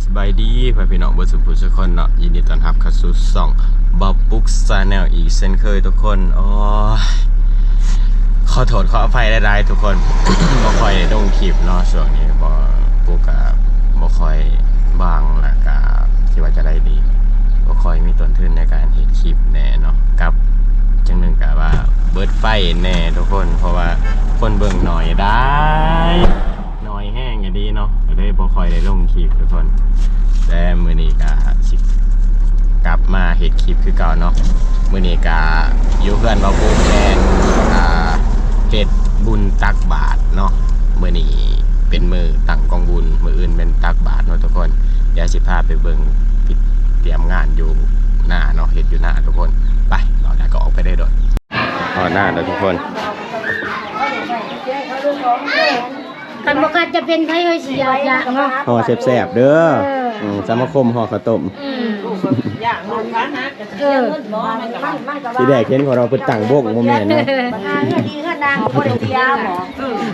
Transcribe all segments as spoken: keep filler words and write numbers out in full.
สบายดีพ่อพี่น้องเบิดสุขสุขคนเนาะ ยินดีต้อนรับเข้าสู่ช่องบ่าวปุ๊ก Channel อีกเช่นเคยทุกคน โอ้ย ขอโทษขออภัยหลายๆทุกคน บ่ค่อยได้ลงคลิปเนาะ ช่วงนี้บ่ปุ๊กก็บ่ค่อยว่าง แล้วก็สิว่าจะได้ดี บ่ค่อยมีต้นทุนในการเฮ็ดคลิปแน่เนาะ กับจั่งหนึ่งก็ว่าเบิดไฟแน่ทุกคน เพราะว่าคนเบิ่งน้อยได้ น้อยแฮงอะดีเนาะ ก็เลยบ่ค่อยได้ลงคลิปทุกคน แต่มื้อนี้ก็สิกลับมาเฮ็ดคลิปคือเก่าเนาะ มื้อนี้ก็อยู่เฮือนบ่าวปุ๊กแม่น อ่า เฮ็ดบุญตักบาตรเนาะ มื้อนี้เป็นมื้อตั้งกองบุญ มื้ออื่นเป็นตักบาตรเนาะทุกคน เดี๋ยวสิพาไปเบิ่ง เตรียมงานอยู่นาเนาะ เฮ็ดอยู่นาทุกคน ไป เอาแล้วก็ออกไปได้โดด ฮอดนาแล้วทุกคน คันบ่คันจะเป็นไผเอ้ยสิอยากอยากเนาะ ห่อแซ่บๆเด้อ เออ อืม สมาคมห่อข้าวต้ม อืม เออ ทีแรกเห็นของเราเพิ่นตั้งวงบ่แม่นเนาะ มันหาเงินดีเงินนางก็บ่ได้เสียหมอ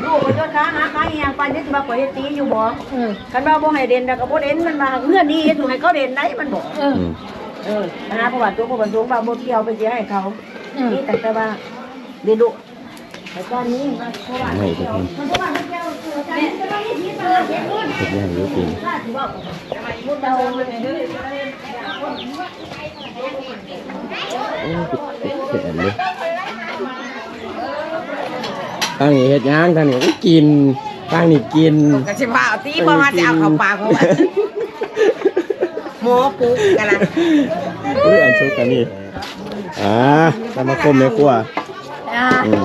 ลูกก็จนขาหักขาเหี่ยงไป นี่สิว่าข่อยเฮ็ดตีอยู่บ่ เออ คันว่าบ่ให้เด่นแล้วก็บ่เด่น มันว่าเฮือนนี้เฮ็ดให้เขาเด่นได้ มันบอก เออ อืม เออ หาประวัติตัวผู้บรรทุกว่าบ่เกี่ยวไปเสียให้เขา เออ นี่แต่แต่ว่าเดี๋ยวดู แล้วก็นี่มาประวัติ ไม่ครับ เฮ็ดงานอยู่กิน โอ้ย เผ็ดเลย ทางนี้เฮ็ดหยัง ทางนี้ก็กิน ทางนี้กิน ก็สิว่าเอาติ บ่ว่าสิเอาเข้าปากของมัน หมอปุ๊กกันนะ อุ้ย อันซุกอันนี้ อ่า สมาคมแม่ครัว อ่า อืม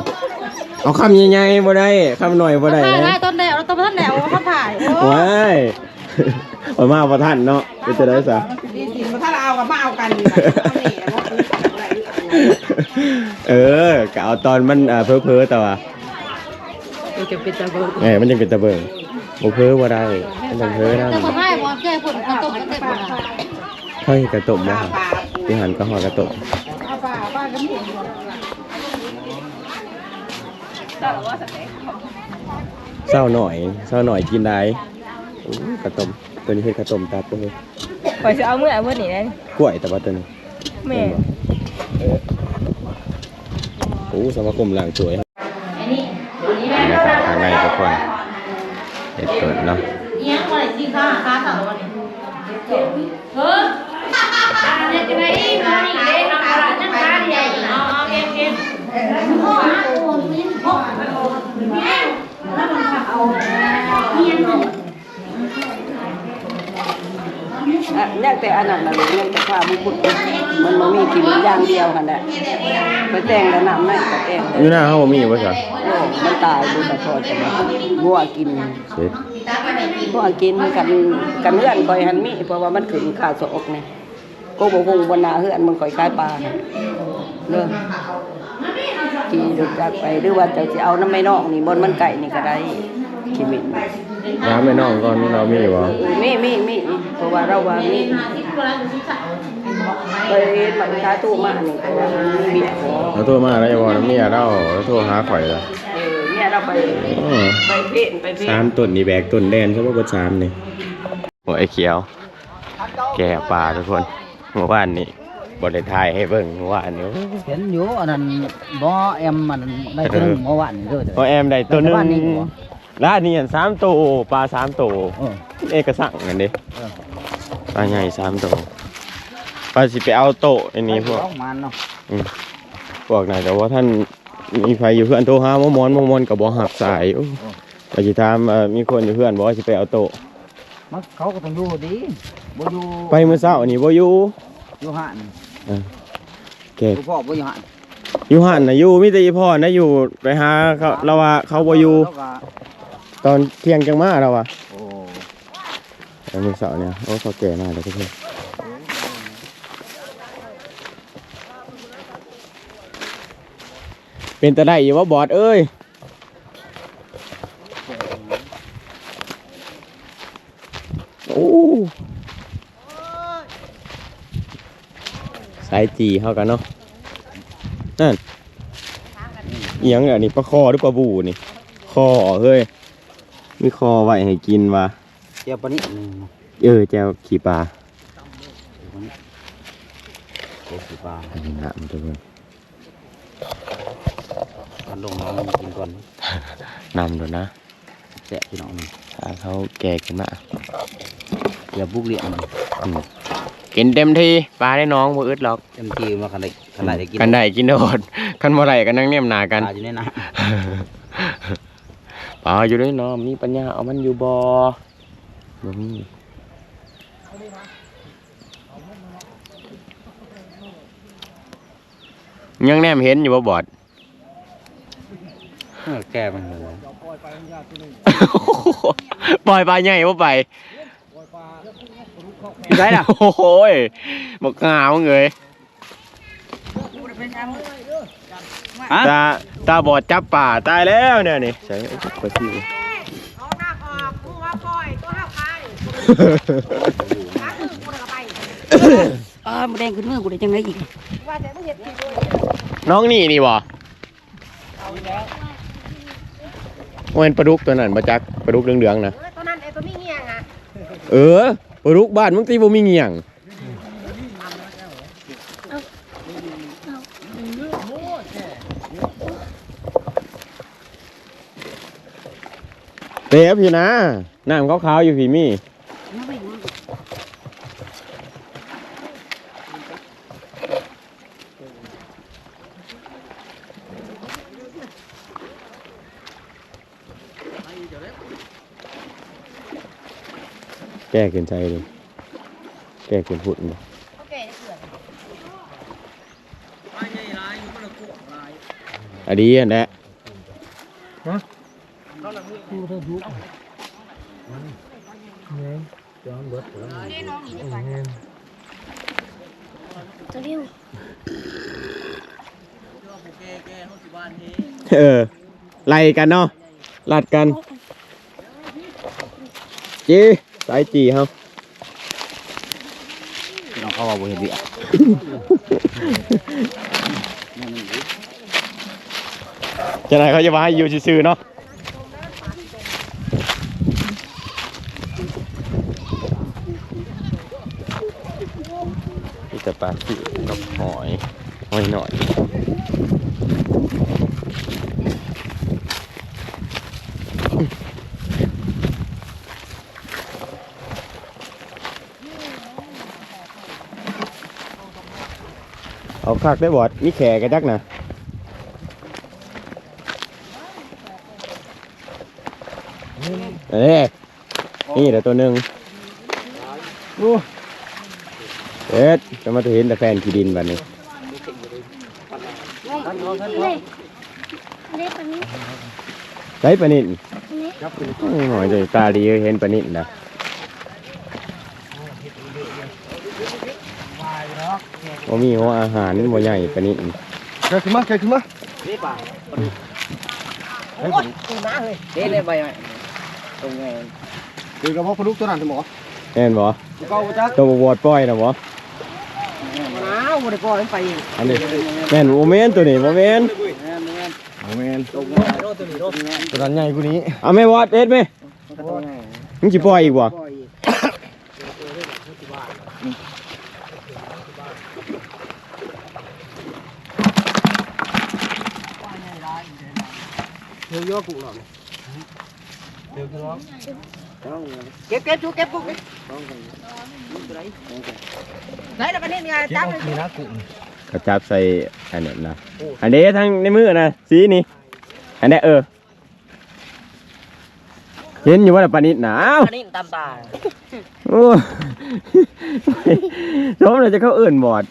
เอาคำใหญ่ๆบ่ได้ คำน้อยบ่ได้ ถ่าย นะ ถ่ายตอนแล้ว เราต้องทันแล้ว เขาถ่าย โอ้ ว้าย เอามาบ่ทันเนาะ เป็นจะได้ซะ ดีสิ บ่ทันเอาก็มาเอากันดีกว่า เอานี่ เออ ก็เอาตอนมัน อ่า เพ้อๆ แต่ว่า มันจะเป็นตาเบิ่ง เออ มันยังเป็นตาเบิ่ง บ่เพ้อบ่ได้ มันต้องเพ้อนำ แต่คนไทยบ่แก้ผลกระตกกระเต็กบ่ล่ะ เขาเฮ็ดกระต้มบ่ครับ ที่หันก็ห่อกระต้ม เช้าหน่อย เช้าหน่อยกินได้ โอ้ย กระต้ม ตัวนี้เฮ็ดกระต้มตับบ่เฮ้ย ข่อยสิเอามื้อเอามื้อนี้นะ กล้วยแต่ว่าตัวนี้ แม่น เห็นบ่ เออ โอ้ สมาคมล้างถ้วย อันนี้ อันนี้ ข้างในทุกคน เฮ็ดต้นเนาะ เอียงไว้สิค่ะ ค่ะ เสาร์วันนี้ เออ อันนี้จะได้มาอีกเด้ เอาขายังขาใหญ่อยู่เนาะ โอเค โอเค อ่ะ ยังแต่อันนั้นน่ะลูก ยังแต่ผ้ามุกุด มันบ่มีกินอย่างเดียวหั่นแหละ ไปแต่งแล้วน้ำในก็แต่ง อยู่หน้าเฮาบ่มีบ่ซะ โอ้ มันตายบุญตะพอจัง งัวกิน เสร็จ งัวกิน กัน กันเฮือนข่อยหั่นมี เพราะว่ามันขึ้นค่าศอกนี่ ก็บ่ฮู้บ่หน้าเฮือนมันข่อยขายปลาเด้อ ขี่รถจักรไป หรือว่าเจ้าสิเอานำแม่น้องนี่ บ่อนมันใกล้นี่ก็ได้ ขี้เหม็น ถามแม่น้องก่อน เรามีบ่ มี มี มี เพราะว่าเราว่ามี ไปเห็นบัตรประชาชนมานี่ เพราะว่ามันมีเวียกขอ เราโทรมาแล้วบ่ เมียเรา เราโทรหาข่อยละ เออ เมียเราไป อืม ไปเพ่น ไปเพ่น สามต้นนี่แบกต้นแดน ซะบ่เบิดสามนี่ โอ้ย ไอ้เขียว แก่ปลาทุกคน เมื่อวานนี้บ่ได้ถ่ายให้เบิ่ง เมื่อวานนี้ โอ้ย เห็นอยู่ อันนั้นบ่แอม อันนั้นได้ตัวหนึ่ง เออ เมื่อวานนี้เด้อ บ่แอมได้ตัวหนึ่ง แต่บ้านนี้บ่ ร้านนี้อันสามโต ปลาสามโต เออ เอกสั่งกันเด้ เออ ปลาใหญ่สามโต ปลาสิไปเอาโต๊ะอันนี้พวก เอามันเนาะ อืม พวกนั้นก็ว่าท่านมีไผอยู่เพื่อนโทรหาหมอมอน หมอมอนก็บ่รับสาย โอ้ เออ ว่าสิถาม เอ่อ มีคนอยู่เพื่อนบ่ ว่าสิไปเอาโต๊ะ มันเขาก็ต้องอยู่ดี บ่อยู่ ไปมื้อเช้านี่บ่อยู่ อยู่ห้าน เออ แก อยู่พ่อบ่อยู่ห้าน อยู่ห้านน่ะอยู่ มีแต่อีพ่อนะอยู่ ไปหาเขา ลาวว่าเขาบ่อยู่ ลาวก็ ตอนเที่ยงจังมา ลาวว่า โอ้ ไปมื้อเช้าเนี่ย โอ้ เขาแก่มาแล้วทุกคน เป็นตาได้อยู่บ่บอสเอ้ย โอ้ สายจีเฮากันเนาะ นั่น อีหยังอันนี้ ปลาคอหรือปลาบู่นี่ คอเฮ้ย มีคอไว้ให้กินว่ะ เจียวปลานิล เออ แจ่วขี้ปลา เดี๋ยวสิปลา นี่นะมันจะเบิ่ง มันลงน้ำมันกินก่อน นำโลดนะ แซ่บพี่น้อง ถ้าเขาแก่ขึ้นมา อย่าบุกเรียน อืม กินเต็มที่ ปลาในหนองบ่อึดหรอก เต็มที่มาคันใด คันใดได้กิน คันใดกินโดด คันบ่ได้ก็นั่งแนมหน้ากัน ปลาอยู่ในน้ำ ปลาอยู่ในน้ำ มีปัญญาเอามันอยู่บ่ บ่มี ยังแนมเห็นอยู่บ่บอด เออ แก่มันหัว ปล่อยปลาใหญ่บ่ไป อยู่ไสล่ะ โอ้โหย บักหามึงเอ้ย ฮะ ตา ตาบอดจับปลา ตายแล้วเนี่ยนี่ ใส่ โอ้ย ขอซิว เอาหน้าออก กูว่าปล่อย ตัวห้าไป หาคือกูเลยเอาไป อ่า บ่แดงขึ้นมือกูได้จังได๋อีก ว่าแต่มึงเฮ็ดผิดเลย น้องนี่นี่บ่ โอ้ย ปลาดุกตัวนั้นบ่จัก ปลาดุกเหลืองๆนะ เออ ตัวนั้นไอ้ตัวมีเงี้ยงอะ เออ ปลาดุกบ้านมึงติบ่มีเงี้ยง เตะพี่นะ น้ำขาวๆอยู่พี่มี แก่ขึ้นใส่เลย แก่ขึ้นพุ้นบ่ โอเค เดี๋ยวเผื่อ อันนี้อันนี้ ฮะ ตัวเร็ว เออ ไล่กันเนาะ ลัดกัน จี สายจีเฮา พี่น้องเขาว่าบ่เห็นเวียก จังได๋เขาจะว่าให้อยู่ซื่อๆเนาะ มีแต่ปลาซิวกับหอย หอยน้อย เอาคักได้บอด มีแขกระจักนะ เอ้ย นี่เดี๋ยวตัวหนึ่ง โอ้ เอ็ด จะมาเห็นแต่แฟนขี้ดินบัดนี้ นี่ นี่ปลานิล ใส่ปลานิล นี่ โอ้ย หน่อยเดียวตาดีเห็นปลานิลนะ บ่มีหัวอาหารมันบ่ใหญ่ปานนี้ แกะขึ้นมา แกะขึ้นมา นี่ปลา เฮ้ย เด้เลยใบไม้ ตรงไง คือกระเพาะปลาดุกตัวนั้นใช่ไหม แม่นบ่ เก่าบ่จัก ตัวบ่บอดปล่อยนะบ่ อ้าว บ่ได้ปล่อยมันไปเอง อันนี้ แม่นบ่แม่นตัวนี้บ่แม่น แม่น บ่แม่น ตรงไง ตัวนั้นใหญ่กว่านี้ เอาแม่บอดเอ็ดแม่ มันก็ตรงไง มึงสิปล่อยอีกบ่ ปล่อยอีก เดี๋ยวเยอะกูหรอกเนี่ย เดี๋ยวกูร้อง เก็บ เก็บ ชู เก็บ กู เก็บ ได้แล้วปะเนี่ย เนี่ย จับเลย นี่นะกู เขาจับใส่อันนั้นนะ อันนี้ทั้งในมือนะ สีนี่ อันนี้เออ เห็นอยู่ว่าปลานิลนะ อ้าว ปลานิลตามตา โอ้ สมเลยจะเข้าเอิ้นบอด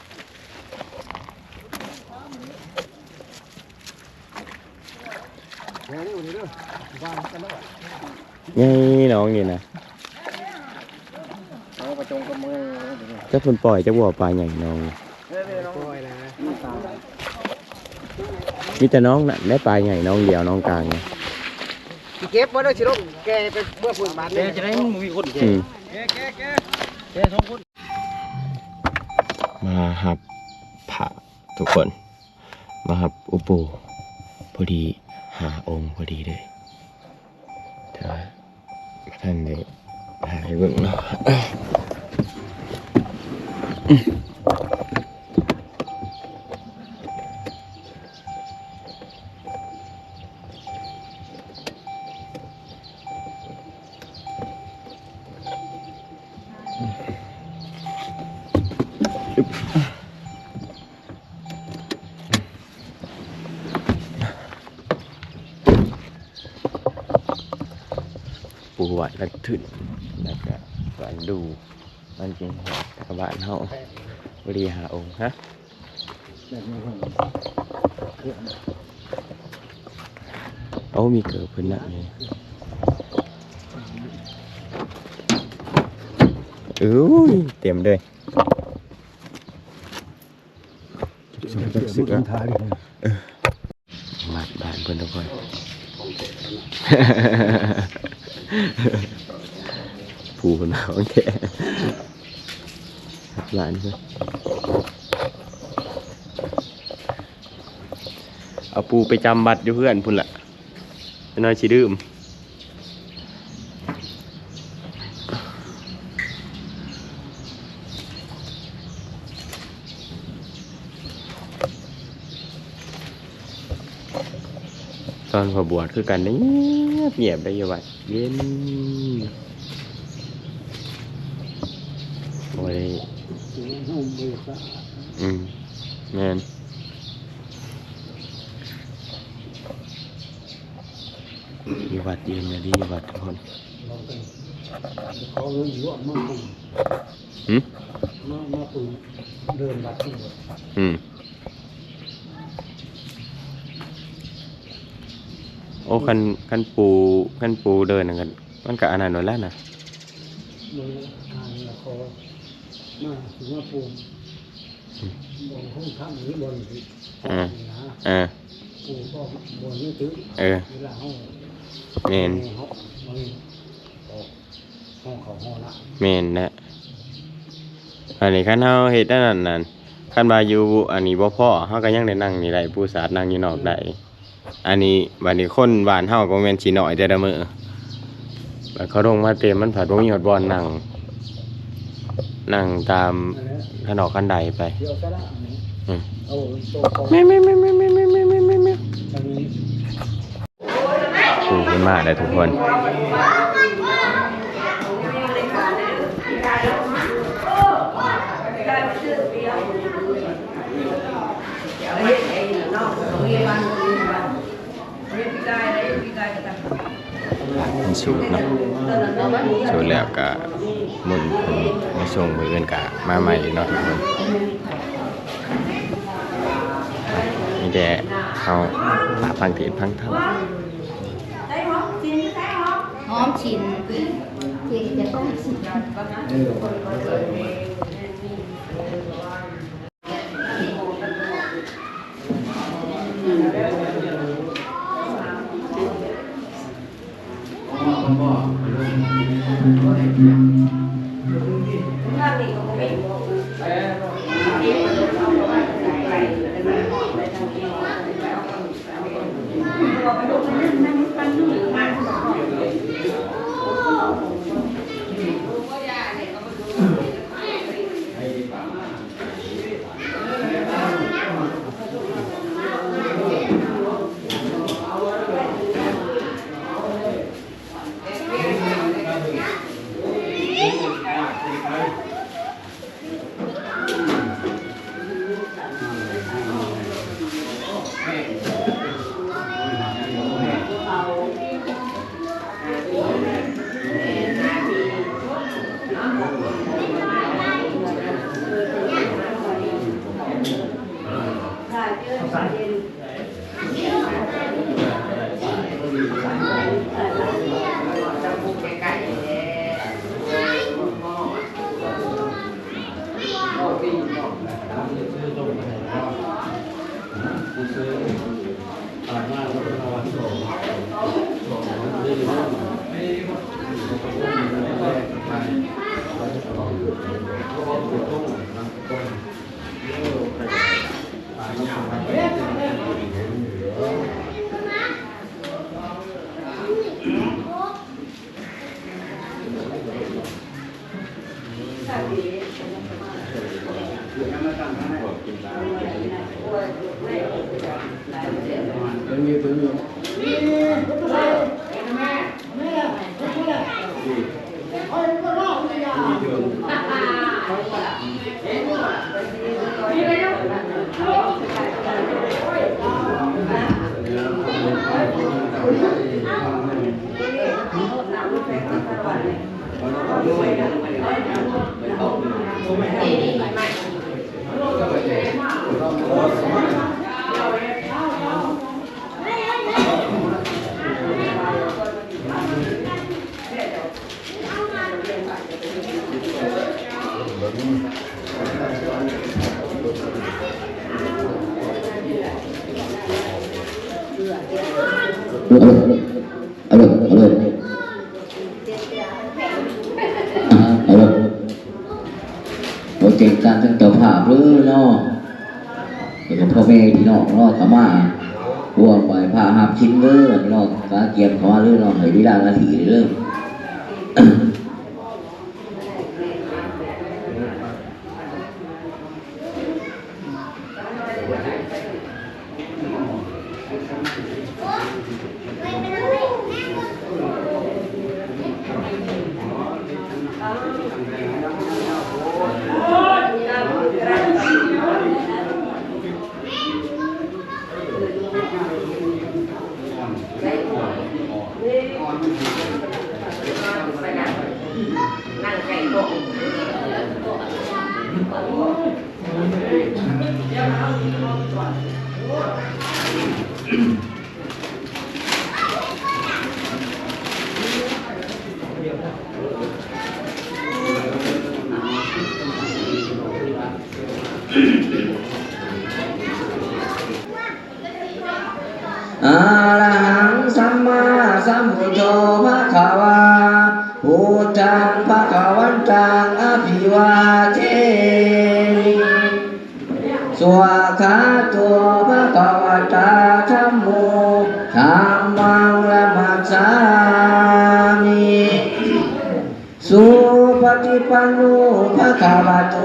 นี่น้องนี่นะ เอากระจงกระมือ จักเพิ่นปล่อยจักว่าปลาใหญ่น้อง มีแต่น้องน่ะ ได้ปลาใหญ่น้องเดียวน้องกลางเนี่ย สิเก็บบ่ได้สิลง แกไปเมื่อพื้นบ้าน แกจะได้มันมีคนแก อืม แก แก แก แกสองคน มาหับพระทุกคน มาหับอุปู พอดีห้าองค์พอดีเลย แต่ว่าบ่ทันได้ ให้เบิ่งเนาะ ปูวัดละขึ้น แล้วก็วันดู มันจึงหอดกลับบ้านเฮา บริหาองค์ฮะ โอ้ มีเกิดเพิ่นนักเลย อุ้ย เต็มเลย จักเสือ จักเสือ เออ มาบ้านเพิ่นทุกคน ผู้เพิ่นมาของแท้ หลานเพิ่น เอาปูไปจำวัดอยู่เฮือนพุ้นล่ะ จักหน่อยสิดื่ม ตอนข้อยบวชคือกันเด้ เงียบเงียบได้อยู่วัด เย็น โอ้ย อืม แม่น อยู่วัดเย็นเลยดิ อยู่วัดทุกคน เขาเลยอยู่มาปลูก หึ มา มาปลูกเดินวัดนี่หมด อืม โอ้ คัน คันปู คันปูเดินนั่นก็ มันก็อันนั้นหมดแล้วนะ มันอ่านแล้วเขามา มาปลูก อืม บ่อนห้องถ้ำหรือบ่อนที่ อ่า นะ อ่า ปู่ก็บ่อนนี่ถือ เออ เวลาห้อง แม่น ห้อง ห้อง ห้องเขาห้องนะ แม่นแหละ อันนี้คันเฮาเฮ็ดอันนั้นนั่น คันว่าอยู่อันนี้บ่พอ เฮาก็ยังได้นั่งนี่ได้ ปูสาดนั่งอยู่นอกได้ อันนี้ บัดนี้คนบ้านเฮาก็แม่นสิน้อยแต่ละมื้อ บัดเขาลงมาเต็ม มันผัดบ่มีฮอดบ่อนนั่ง นั่งตาม นั่นแหละ คันออกคันไดไป เดี๋ยวซะละอันนี้ อืม เอาโต๊ะ แม่ แม่ แม่ อันนี้ ปูขึ้นมาแล้วทุกคน มันสุกเนาะ สุกแล้วก็หมุนมาส่งมื้ออื่นก็มาใหม่อีกเนาะทุกคน มีแต่เอาปลาพังเทศพังธรรม หอมชิ้น ชิ้นจะต้องชิ้น ฮัลโหล ฮัลโหล อ่า ฮัลโหล โอ้ เจ๋งจัง ทั้งเจ้าภาพเลยเนาะ แล้วก็พ่อแม่พี่น้องเนาะ เข้ามาร่วมไหว้พระรับศีลเด้อ พี่น้อง กาเกียมเข้ามาเด้อเนาะ ให้เวลานาทีเด้อ อะระหังสัมมาสัมพุทโธภะคะวา พุทธังภะคะวันตังอะภิวาเทมิ สวากขาโตภะคะวะตาธัมโม ธัมมังนะมัสสามิ สุปฏิปันโนภะคะวะโต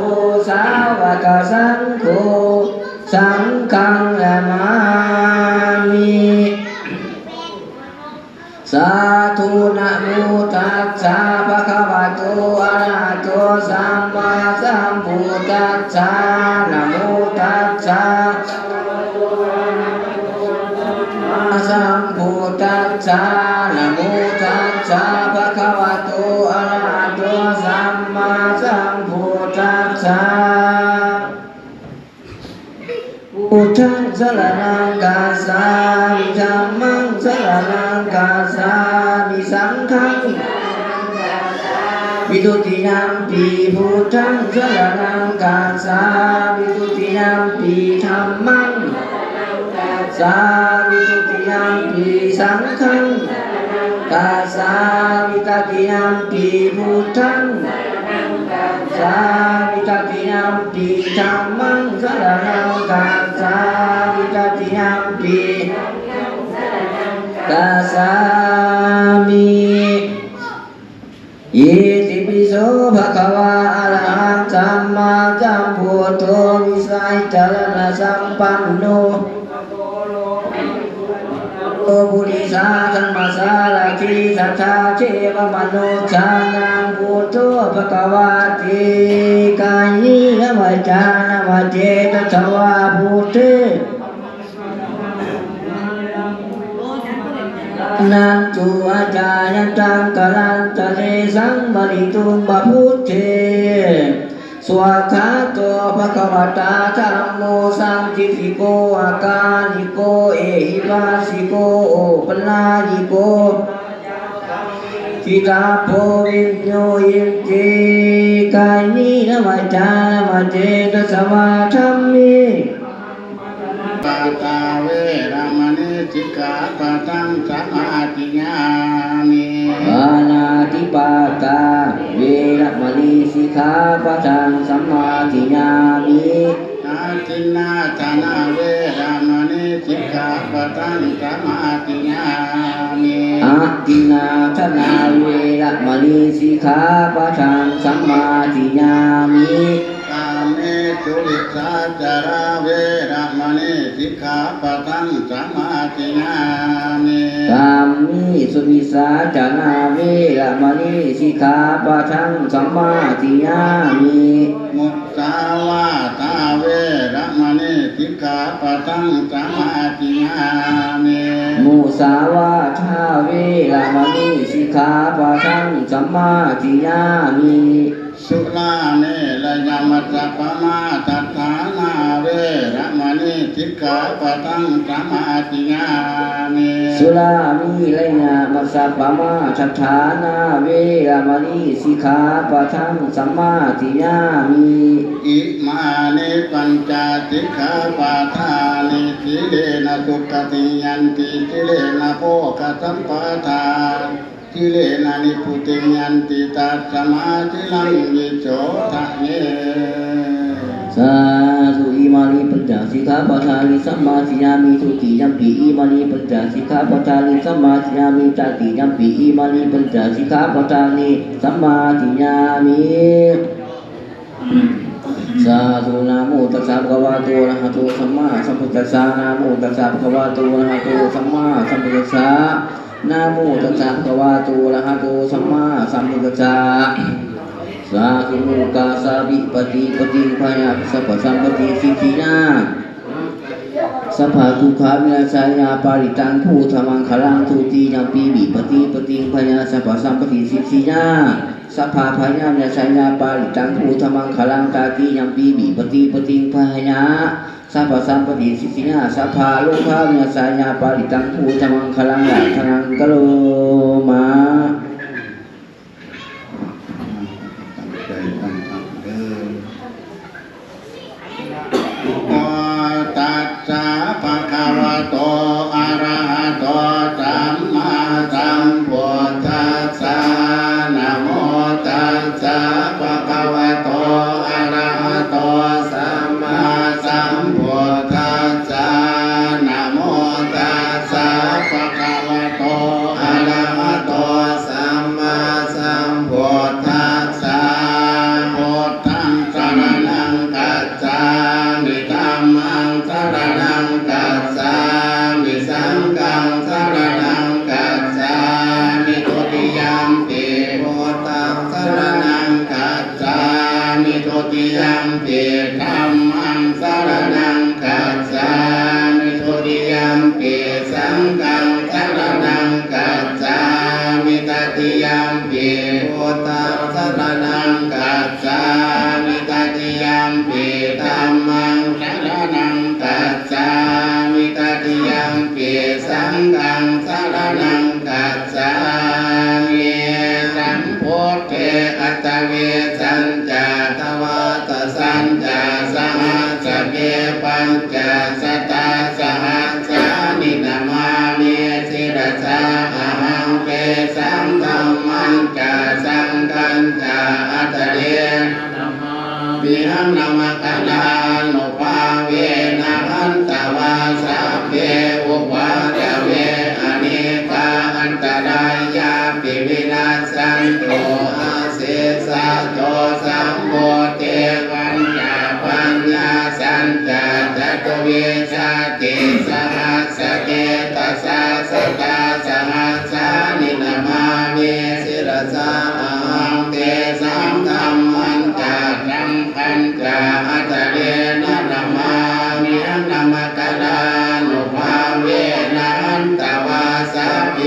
สาวกสังโฆ สังฆังนะมามิ สาธุ นะโมตัสสะภะคะวะโต อะระหะโต สัมมาสัมพุทธัสสะ นะโมตัสสะ สัมพุทธัสสะ นะโมตัสสะภะคะวะโต อะระหะโต สัมมาสัมพุทธัสสะ พุทธังสรณังคัจฉามิ ธัมมังสรณังคัจฉามิ สังฆัง วิทุติยัมปิพุทธังสรณังคัจฉามิ ทุติยัมปิธัมมังสรณังคัจฉามิ ทุติยัมปิสังฆังสรณังคัจฉามิ ตติยัมปิพุทธังสรณังคัจฉามิ ตติยัมปิธัมมังสรณังคัจฉามิ ตติยัมปิสังฆังสรณังคัจฉามิ อิติปิโสภะคะวา อะระหังสัมมาสัมพุทโธ วิชาจารณะสัมปันโน ปุริสาธัมมสารถี สัทธาเทวมนุสสานัง พุทโธภะคะวาติ กาเยนะวาจานะวาเจตสะวา พุทเท นันตุอาจายันตัง กาลันตะเร สัมปะริตุมบะพุทเท สวากขาโตภะคะวะตาธัมโม สันทิฏฐิโก อะกาลิโก เอหิปัสสิโก โอปะนายิโก ทิตาโพวิญโญยินติ กาเยนะวาจานะวาเจตสะวาธัมเม ปาตาเวระมะณี สิกขาปะทังสะมาธิยามิ ปาณาติปาตาเวระมะณี สิกขาปะทังสะมาธิยามิ อาทินนาทานาเวระมะณี สิกขาปะทังสะมาธิยามิ อาทินนาทานาเวระมะณี สิกขาปะทังสะมาธิยามิ กาเม สุมิชฌาจาราเวระมณีสิกขาปะทังสมาธิยามิ กาเมสุมิชฌาจาราเวระมณีสิกขาปะทังสมาธิยามิ มุสาวาทาเวระมณีสิกขาปะทังสมาธิยามิ มุสาวาทาเวระมณีสิกขาปะทังสมาธิยามิ สุราเมรยมัจจปมาทัฏฐานาเวระมณีสิกขาปะทังสมาธิยามิ สุราเมรยมัจจปมาทัฏฐานาเวระมณีสิกขาปะทังสมาธิยามิ อิมานิปัญจสิกขาปะทานิ สีเลนะสุขติงยันติ สีเลนะโภคสัมปทา สีเลนะนิพพุติงยันติ ตัสมาสีลังวิโสทะเย สาธุ อิมานิปัญจสิกขาปะทานิ สัมมาสิยามิ ทุติยมปิ อิมานิปัญจสิกขาปะทานิ สัมมาสิยามิ ตติยมปิ อิมานิปัญจสิกขาปะทานิ สัมมาสิยามิ สาธุ นะโมตัสสะภะคะวะโต อะระหะโต สัมมาสัมพุทธัสสะ นะโมตัสสะภะคะวะโต อะระหะโต สัมมาสัมพุทธัสสะ นะโมตัสสะภะคะวะโต อะระหะโต สัมมาสัมพุทธัสสะ สาธุ โอคาสาวิปติปติงพยาสัพพะสัมปติสิทธิยา สัพพะทุกขาวินาศายาปาริตังพุทธมังคลัง ทุติยมปิวิปติปติงพยาสัพพะสัมปติสิทธิยา สัพพะพยาวินาศายาปาริตังพุทธมังคลัง ตติยมปิวิปติปติงพยาสัพพะสัมปติสิทธิยา สัพพะโรคาวินาศายาปาริตังพุทธมังคลัง รักขณังกะโรมา ตั้งใจตั้งธรรมเด้อ นะโมตัสสะภะคะวะโต อะระหะโต สัมมาสัมพุทธัสสะ นะโมตัสสะภะคะวะโต อะระหะโต สัมมาสัมพุทธัสสะ นะโมตัสสะภะคะวะโต อะระหะโต สัมมาสัมพุทธัสสะ พุทธังสรณังคัจฉามิ ธัมมังสรณังคัจฉามิ สังฆังสรณังคัจฉามิ ทุติยมปิพุทธังสรณังคัจฉามิ ทุติยมปิธัมมังสรณังคัจฉามิ ทุติยมปิสังฆังสรณังคัจฉามิ ตติยมปิพุทธังสรณังคัจฉามิ ตติยมปิธัมมังสรณังคัจฉามิ ตติยมปิสังฆังสรณังคัจฉามิ สัมพุทเทอัตถเวสัญจา ดวาตสัญจา สหัสสะเก ปัญจสตาสหัสสานิ นะมามิ ศิรสาอะหัง เตสัง ธัมมัญจะ สังฆัญจะ อัตถเทนะ นะมามิหัง นะมะกะรานุภาเวนะ หันตวาสัพเพอุปัทเว อะเนกาอันตรายาปิ วินัสสันตุ อาเสสะโต สัมโพเท ปัญจปัญญาสัญจา จตุวิสัตติสหัสสะเก ตสาสตาสหัสสานิ นะมามิ ศิรสาอะหัง เตสัง ธัมมัญจะ สังฆัญจะ อัตถเทนะ นะมามิหัง นะมะกะรานุภาเวนะ หันตวาสัพเพ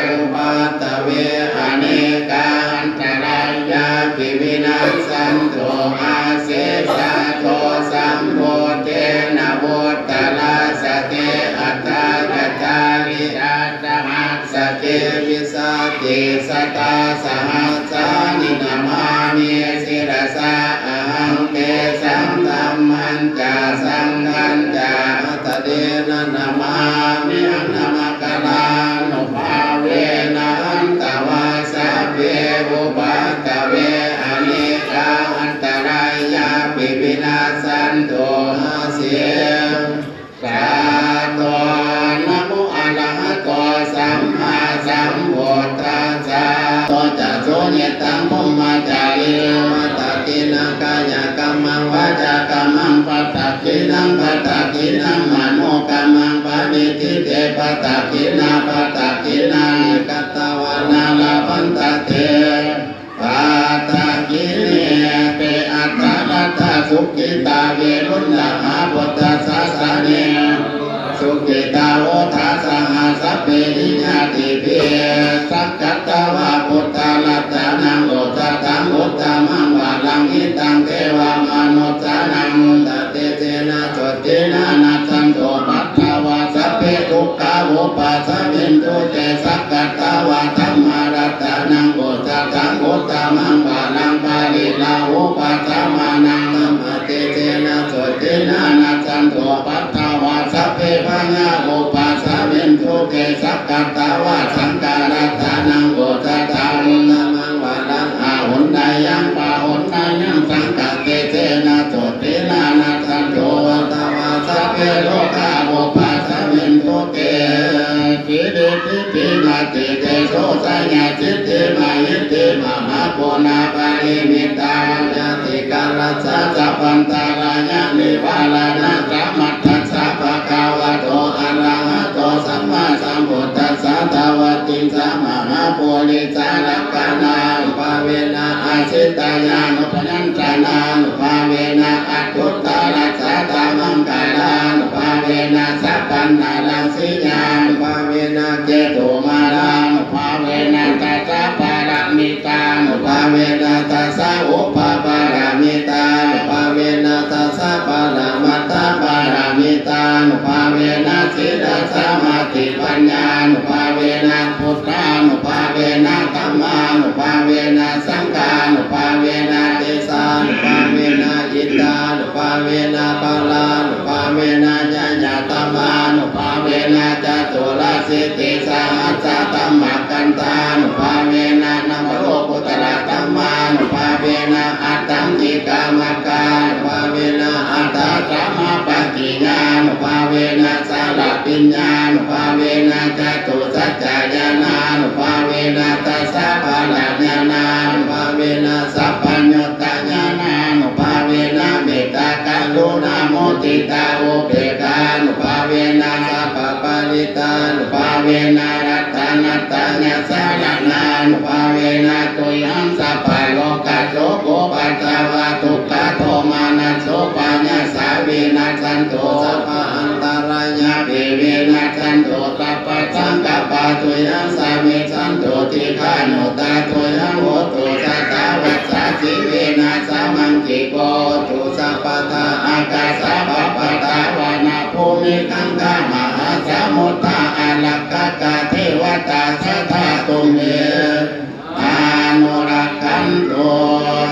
อุปัทเว อะเนกาอันตรายาปิ วินัสสันตุ อาเสสะโต สัมโพเทนะ วุตตะรัสสะเต อัตถาคจาริอัตถหัสสะเก วิสัตติสตาสหัสสานิ นะมามิ ศิรสาอะหัง เตสัง ธัมมัญจะ สังฆัญจะ อัตถเทนะ นะมามิหัง นะมะกะรานุภาเวนะ หันตวาสัพเพอุปัทเว อะเนกาอันตรายาปิ วินัสสันตุ อาเสสะโต นะโมอะระหะโต สัมมาสัมพุทธัสสะ โตจะสุนิตัง พรหมจารี วัตถินะ กายะกัมมัง วาจากัมมัง Padakkhiṇaṃ padakkhiṇaṃ manokammaṃ paṇidhī te padakkhiṇā padakkhiṇāni katvāna labhantatthe padakkhiṇe. Te atthaladdhā sukhitā viruḷhā buddhasāsane, sukhitā hotha saha sabbehi ñātibhi. Sakkatvā buddharatanaṃ osathaṃ uttamaṃ varaṃ hitaṃ devamanussānaṃ buddhatejena sotthinā nassantupaddavā sabbe dukkhā vūpasamentu te. Sakkatvā dhammaratanaṃ osathaṃ uttamaṃ varaṃ pariḷāhūpasamanaṃ dhammatejena sotthinā nassantupaddavā sabbe bhayā vūpasamentu te. Sakkatvā saṅgharatanaṃ osathaṃ uttamaṃ varaṃ āhuneyyaṃ pāhuneyyaṃ saṅghatejena sotthinā nassantupaddavā sabbe rogā vūpasamentu te. Siridhitimatitejojayasiddhi mahiddhi mahāguṇāparimitañātikarañca sabbantarāyanivāraṇasamatthassa bhagavato arahato sammāsambuddhassa dvattiṃsamahāpurisalakkhaṇānubhāvena ajjhattayānubyañjanānubhāvena aṭṭhuttarasatamaṅgalānubhāvena sabbanāraññiyānubhāvena ketumālānubhāvena dasapāramitānubhāvena dasaupapāramitānubhāvena dasaparamatthapāramitānubhāvena sīlasamādhipaññānubhāvena buddhānubhāvena dhammānubhāvena saṅghānubhāvena tejānubhāvena iddhānubhāvena balānubhāvena ñeyyadhammānubhāvena caturāsītisahassadhammakkhandhānubhāvena navalokuttaradhammānubhāvena aṭṭhaṅgikamaggānubhāvena aṭṭhāsāmabhaggiyānubhāvena chaḷabhiññānubhāvena catusaccañāṇānubhāvena dasabalañāṇānubhāvena sabbaññutañāṇānubhāvena mettākaruṇāmuditāupekkhānubhāvena sabbaparittā nubhāvena ratanattayasaraṇānubhāvena tuyhaṃ sabbarogasokupaddavadukkhadomanassupāyāsā vinassantu sabbaantarāyāpi vinassantu sabbasaṅkappā tuyhaṃ samijjhantu dīghāyutā tuyhaṃ hotu satavassajīvena samaṅgiko hotu sabbadā. Ākāsapabbatavanabhūmigaṅgāmahāsamuddā ārakkhakā devatā sadā tumhe anurakkhantu.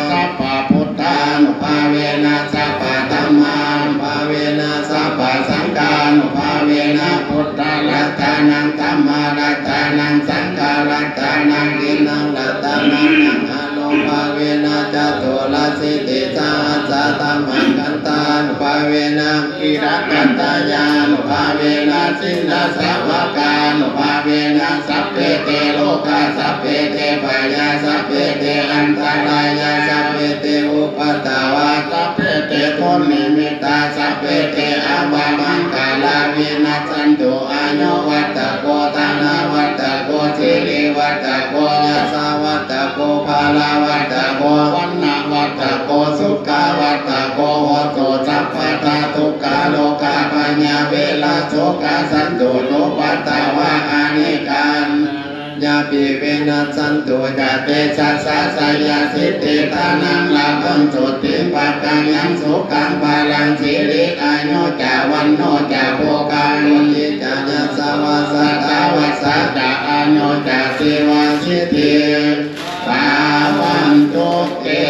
Sabbabuddhānubhāvena sabbadhammānubhāvena sabbasaṅghānubhāvena buddharatanaṃ dhammaratanaṃ saṅgharatanaṃ tiṇṇaṃ ratanānaṃ ānubhāvena caturāsītisahassadhammakkhandhānubhāvena tirattatayānubhāvena jinasāvakānubhāvena sabbe te rogā sabbe te bhayā sabbe te antarāyā sabbe te upaddavā sabbe te dunnimittā sabbe te avamaṅgalā vinassantu. Āyuvaḍḍhako dhanavaḍḍhako sirivaḍḍhako yasavaḍḍhako balavaḍḍhako vaṇṇavaḍḍhako sukhavaḍḍhako hotu sabbadā. Dukkharogabhayā verā sokā sattu cupaddavā anekā antarāyāpi vinassantu ca tejasā. Jayasiddhi dhanaṃ lābhaṃ sotthi bhāgyaṃ sukhaṃ balaṃ siri āyu ca vaṇṇo ca bhogaṃ vuḍḍhī ca yasavā satavassā ca āyu ca jīvasiddhī bhavantu te.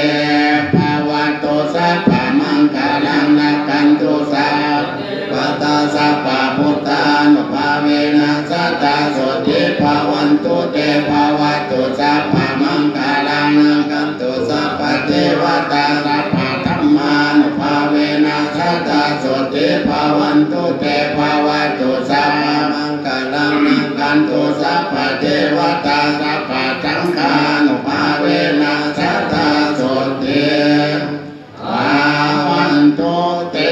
Bhavatu sabbamaṅgalaṃ rakkhantu sabbadevatā sabbabuddhānubhāvena sadā sotthī bhavantu te. Bhavatu sabbamaṅgalaṃ rakkhantu sabbadevatā sabbadhammānubhāvena sadā sotthī bhavantu te. Bhavatu sabbamaṅgalaṃ rakkhantu sabbadevatā sabbasaṅghānubhāvena sadā sotthī bhavantu te.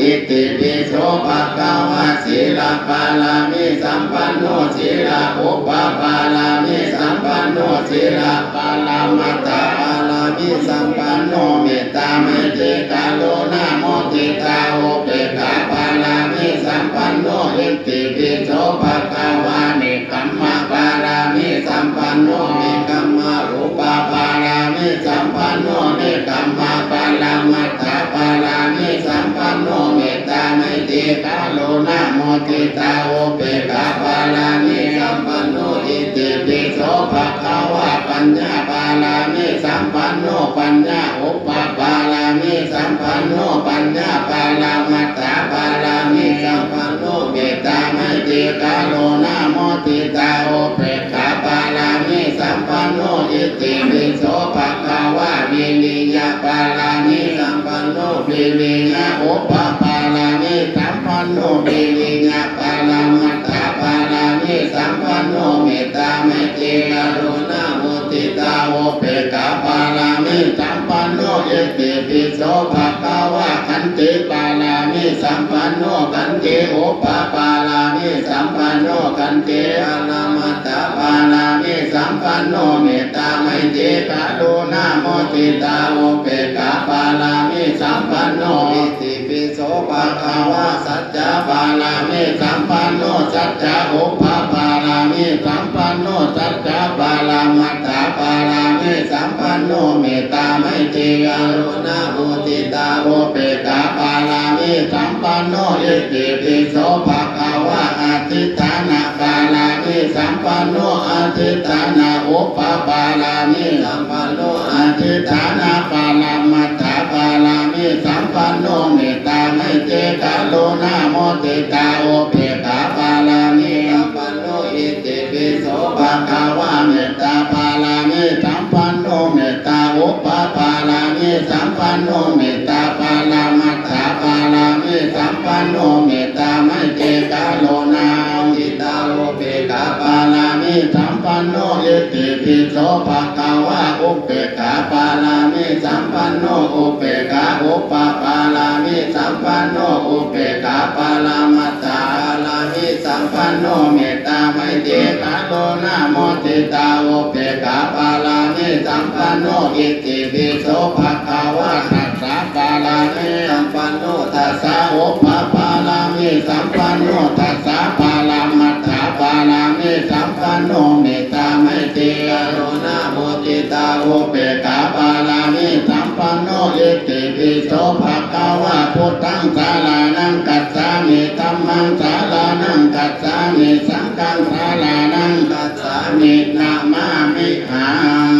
อิติปิโสภะคะวะ สีลปารามิสัมปันโน สีลอุปปารามิสัมปันโน สีลปรมัตถปารามิสัมปันโน เมตตาไมตรีกรุณามุทิตาอุเบกขาปารามิสัมปันโน อิติปิโสภะคะวะ เน กขัมมะปารามิสัมปันโน เนกขัมมะอุปปารามิสัมปันโน เนกขัมมะปรมัตถปารามิสัมปันโน เมตตาไมตรีกรุณามุทิตาอุเบกขาปารามิสัมปันโน อิติปิโสภะคะวะ ปัญญาปารามิสัมปันโน ปัญญาอุปปารามิสัมปันโน ปัญญาปรมัตถปารามิสัมปันโน เมตตาไมตรีกรุณามุทิตาอุเบกขาปารามิสัมปันโน อิติปิโสภะคะวะ วิริยะปารามิสัมปันโน วิริยะอุปปารามิสัมปันโน วิริยะปรมัตถปารามิสัมปันโน เมตตาไมตรีกรุณามุทิตาอุเบกขาปารามิสัมปันโน อิติปิโสภะคะวะ ขันติปารามิสัมปันโน ขันติอุปปารามิสัมปันโน ขันติปรมัตถปารามิสัมปันโน เมตตาไมตรีกรุณามุทิตาอุเบกขาปารามิสัมปันโน อิติปิโสภะคะวะ สัจจะปารามิสัมปันโน สัจจะอุปปารามิสัมปันโน สัจจะปรมัตถปารามิสัมปันโน เมตตาไมตรีกรุณามุทิตาอุเบกขาปารามิสัมปันโน อิติปิโสภะคะวะ อธิฐานปารามิสัมปันโน อธิฐานอุปปารามิสัมปันโน อธิฐานปรมัตถปารามิสัมปันโน เมตตาไมตรีกรุณามุทิตาอุเบกขาปารามิสัมปันโน อิติปิโสภะคะวะ เมตตาปารามิสัมปันโน เมตตาอุปปารามิสัมปันโน เมตตาปรมัตถปารามิสัมปันโน เมตตาไมตรีกรุณามุทิตาอุเบกขาปารามิสัมปันโน อิติปิโสภะคะวะ อุเบกขาปารามิสัมปันโน อุเบกขาอุปปารามิสัมปันโน อุเบกขาปรมัตถปารามิสัมปันโน เมตตาไมตรีกรุณามุทิตาอุเบกขาปารามิสัมปันโน อิติ ติปิโสภะคะวะ ทัสสะปารามิสัมปันโน ทัสสะอุปปารามิสัมปันโน ทัสสะปรมัตถปารามิสัมปันโน เมตตาไมตรีกรุณามุทิตาอุเบกขาปารามิสัมปันโน อิติปิโสภะคะวะ พุทธังสะระณังคัจฉามิ ธัมมังสะระณังคัจฉามิ สังฆังสะระณังคัจฉามิ นะมามิ หัง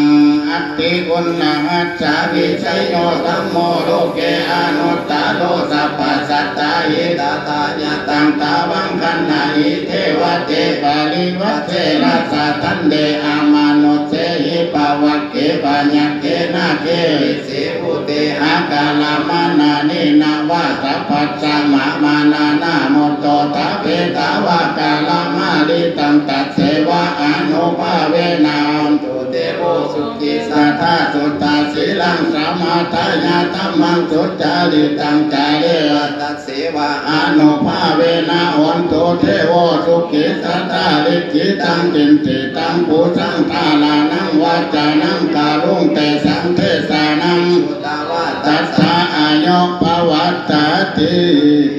อัตติอุณหัสสะ วิชโย ธัมโม โลเก อนุตตะโร สัพพะสัตตา หิตะถะ ยะตัง ทาวัง ขัณหะหิ เทวะ เต ปะริวัตเสนะ สะ ทันเต อมะนุสเสหิ ปะวะเก ปะยะเก นะเก วิเส อุเตหะ กะละมะนะ เนนะ วะ สัพพัสสะ มะ มะ นะ นะ มุตโต ทะ เป ทะ วะ กะละมะ ริตัง ตัสเสวะ อนุภาเวนะ โหนตุ เต โว สุขิ สัตถะ สุตถะ สีลัง สะ มะ ทะ ยะ ธัมมัง สุจาริตัง จาเร วะ ตัสเสวะ อนุภาเวนะ โหนตุ เต โว สุขิ สัตถะ ลิกขิตัง กิตติตัง ปุญญัง ทารานัง วัจจานัง กะรุง เตสัง เดสานัง สุตวะ ตัสสะ อายุ ปะวัตตะติ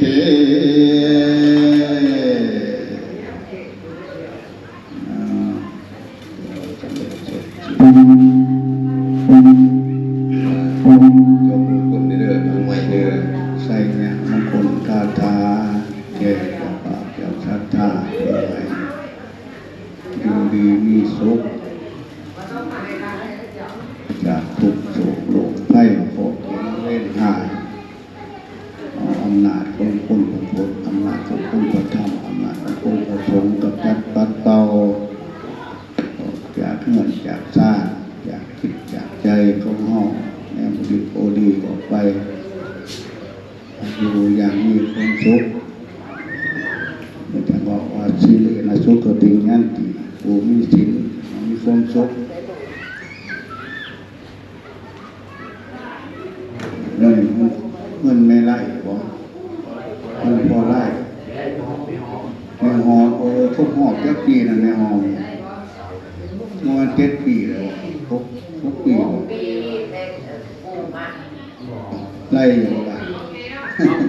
ติ อ่า เจ้ามงคลเด้อ ทางไว้เด้อ ไสยมงคลคาถา แก่เจ้าภาพเจ้าศรัทธา อยู่ดีมีสุข จากทุกข์โศกโรคภัย เคราะห์เข็ญเวรหาย เอาอำนาจของคุณพระพุทธ อำนาจของคุณพระธรรม อำนาจของคุณพระสงฆ์ กำจัดปัดเป่า ออกจากเฮือนจากซาน จากจิตจากใจของเฮา แนวบ่ดีบ่ดีออกไป อยู่อย่างมีความสุข มันจะบอกว่า สิรินะ สุขติง ยันติ ผู้มีศีล มีความสุข เงิน เงินแม่ไร่บ่ จักปีนั่นแม่ออม ประมาณเจ็ดปีแล้ว หก หกปี ไล่อยู่บ่ล่ะ เนาะ